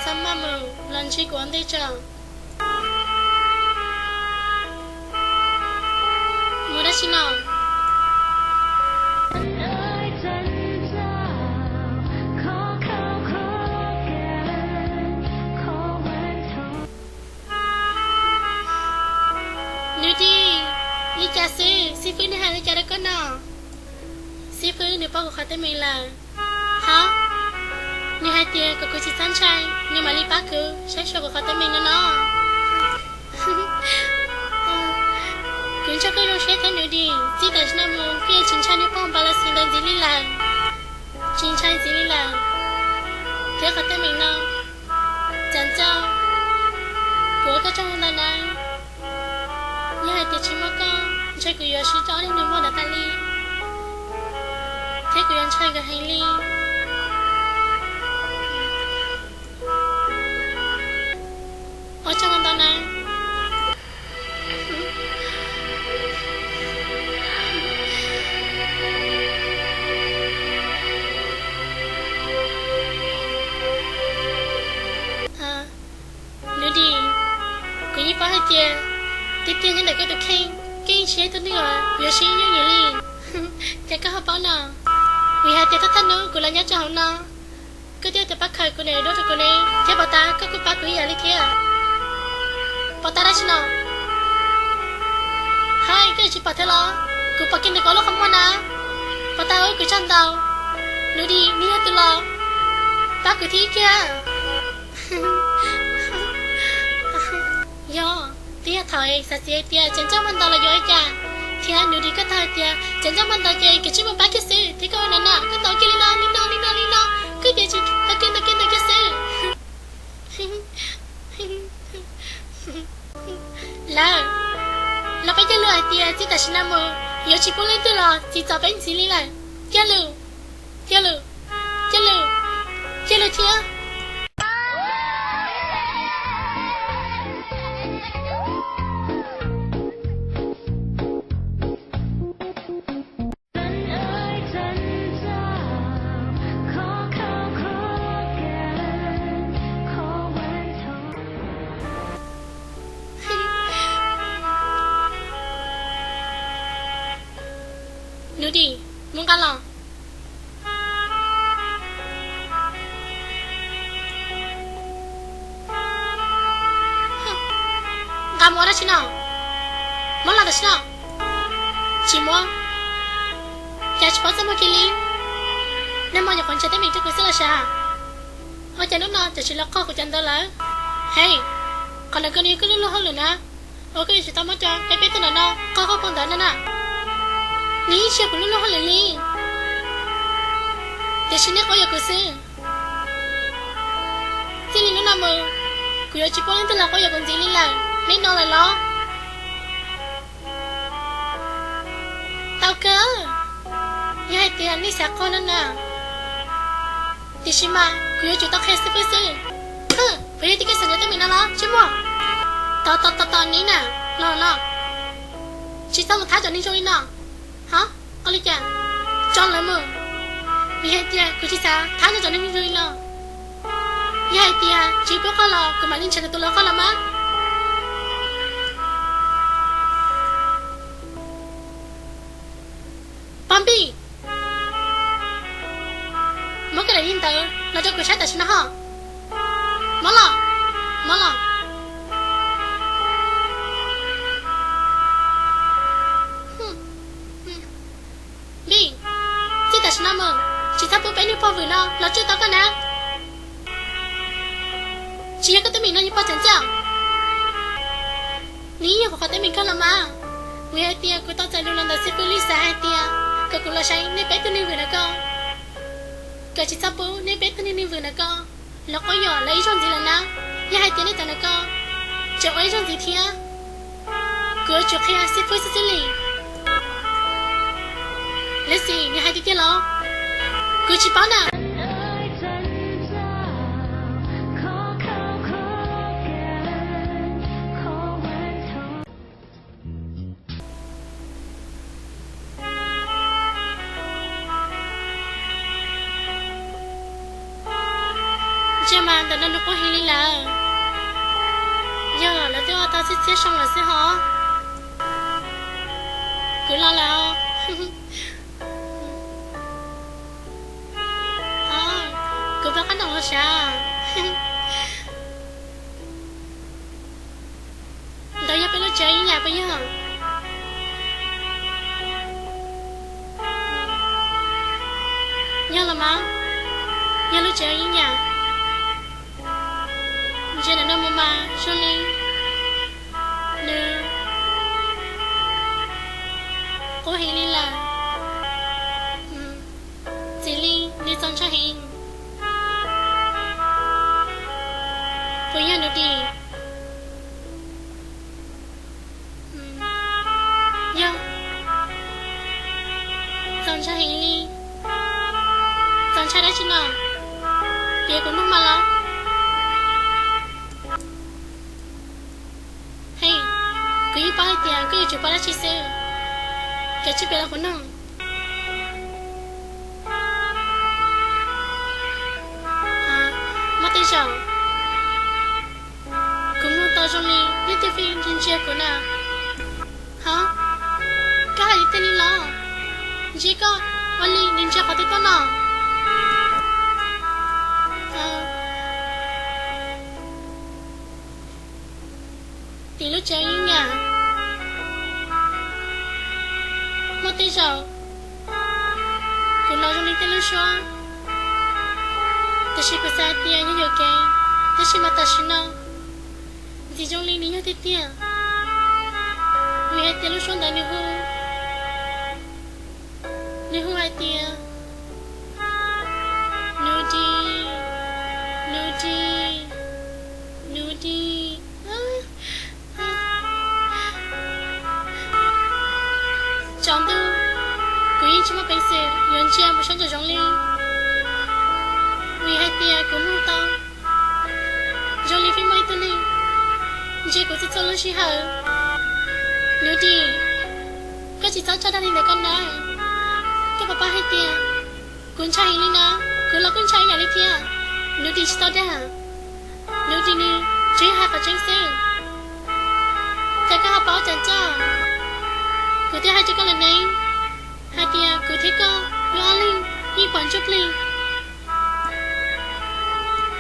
Tau maj mus los ntsib kuv ua ntej tso. Mus dab tsi no? Nws dig, li cas xwb? Xib fwb nws hais li cas rau koj no? Xib fwb nws paub kuv qhov teeb meem lawm. Hab, nws hais tias kom kuv tsis txhob ntshai, nws mam li pab kuv saib xyuas kuv qhov teeb meem no no. Kuv nco koj zoo siab thiab Nws dig, txij tam sim no mus kuv yeej tsis ntshai niag poj npas los xis ntawd ntxiv li lawm. Tsis ntshai ntxiv li lawm. Thiab qhov teeb meem no, txawm ntxaug kuv ua koj tsaug ntau na, yog hais tias tsis muaj koj ntshe kuv yuav swb rau ob niag nus muag ntawd tas li, thiab kuv yuav ntshai nkawd heev li. Ua tsaug ntau na. Nws dig, kuv yeej paub hais tias tiag tiag nyob ntawm koj tus kheej, koj yeej tsis yog ib tug neeg uas yuav sib yooj yim li. Ces koj ho paub no, vim hais tias thawj thawj hnub kuv los nyob rau hauv no, koj twb tias pab khaws kuv niam duab rau kuv ne, thiab pov tas koj kuj pab kuv ib yam li thiab. Pov tas dab tsi no? Hais koj tsis pom thiab los? Kuv pom kiag ntawm koj lub qhov muag na. Pov tas kuv tsaug ntau. Nws dig, nws yog tus los pab kuv thiab kiag. Yog, twb yog thaum xav txiv hais tias tseem nco muaj ntau los yuav ua cas, thiab Nws dig koj tau hais tias tseem nco muaj ntau ces koj tsis muaj pab kiag xwb thiab koj ua no no, koj tau kiag li no li no li no li no, koj tias tsis tau kiag ntau kiag ntau kiag xwb. Lawm, los peb cog lus hais tias txij tam sim no mus yuav tsis pub leej twg los txwv txom peb ntxiv li lawm. Cog lus, cog lus, cog lus, cog lus thiab. Nws dig, mus nqa los. Nqa mus ua dab tsi no? Muab los tam sim no. Tsis muab. Cas tsis paub txaj muag kiag li? Nag hmo nyuam qhuav ntshaw teeb meem rau kuv xwb los sav. Ua cas hnub no tam sim los qoj kuv cov ntawv lawm? Hej, qhov ntawd koj nws yog koj lub luag hauj lwm na, uas koj yuav tsum tau muab rau peb peb tug ntawm no qoj koj phau ntawv no na. Nws yeej tsis yog kuv lub luag hauj lwm li. Tiam sis nej quab yuam kuv xwb. Txij li hnub no mus, kuv yuav tsis pub leej twg los quab yuam kuv ntxiv li lawm. Nej no lawm los? Tau kawg, yog hais tias nej xav quaj no na, tiam sis mas kuv yuav tsum tau qhia xib fwb xwb. Puas yog tias koj xav nco teeb meem no los tsis muaj? Tos tos tos tos neb na, los los, tsis txhob mus thab cov neeg zoo li no. Hov, ua li cas? Tso lawv mus, vim hais tias kuv tsis xav thab cov neeg zoo li no. Yog hais tias tsis pub quaj los kuv mam li nrhiav tus lawv quaj los mas. Pog Npij, muab koj daim ntawv los rau kuv saib tam sim no ho. Muab los, muab los. Npij, txij tam sim no mus, tsis txhob pub peb niag pog vwm no los tsuj tau koj na. Tsis yog koj teeb meem no yog pog tseem txaj. Nws yeej yog kuv qhov teeb meem kawg los mas. Vim hais tias kuv tau txais lus los ntawm xib fwb Lisa hais tias kom kuv los saib nej peb tug neeg vwm ntawm ko, kom tsis txhob pub nej peb tug neeg vwm ntawm ko los quab yuam lawv ib zaug ntxiv lawm na. Yog hais tias nej cov ntawm ko tseem ua ib zaug ntxiv thiab, kuv yuav tsum qhia xib fwb xwb xwb li. Lexi, nws hais tiag tiag los? Kuv tsis paub na. Tsiaj mas ntawm no nws qub heev li lawm. Yog lawv twb ua tau txhiab txhiab xyoo lawm xwb hos. Kuv los lawm. Kuv pab qab noom los sav. Ntawd yog peb lub tsev yeeb yam puas yog? Yog los mas, yog lub tsev yeeb yam. Ntsia ntawm no mus mas zoo li nws qub heev li lawm. Txim li nws txaus ntshai heev. Puas yog Nuv Dim? Yog, txaus ntshai heev li. Txaus ntshai dab tsi no? Piav kuv mloog mas los. Hej, kuv yeej paub hais tias koj yuav tsum paub dab tsi xwb. Koj tsis piav los kuv mloog. Muaj tej zaum kuv mloog tau zoo li leej twg pheej ntsia kuv na. Hov, koj hais li tej li los? Ntsia koj, ua li nws ntsia qhov twg tuaj no? Tim lub tsev yeeb yam, muaj tej zaum kuv hnov zoo li tej lub suab, tiam sis kuv xav hais tias yog yuam kev, tab sis mas tam sim no ntxim zoo li nws yog tiag tiag. Vim hais tias lub suab ntawd nws hu, nws hu hais tias, Nuv Dim, Nuv Dim, Nuv Dim. Tsaus ntuj, kuv yeej tsis muaj peev xwm yuav ntsia mus sab ntawm zoov li, vim hais tias kuv mloog tau zoo li pheej muaj ib tug neeg ntsia kuv txhua txhua lub sij hawm. Nuv Dim, koj tsis txhob tso dag li ntawd koj na. Koj puas paub hais tias kuv ntshai heev li na, kuv los kuj ntshai ib yam li thiab. Nuv Dim tsis tau dag, Nuv Dim nws tsuas yog hais qhov tseeb xwb. Cas koj ho paub cas coj? Kuv twb hais rau koj lawm ne, hais tias kuv thiab koj lub ob leeg yeej pom ntsuj plig,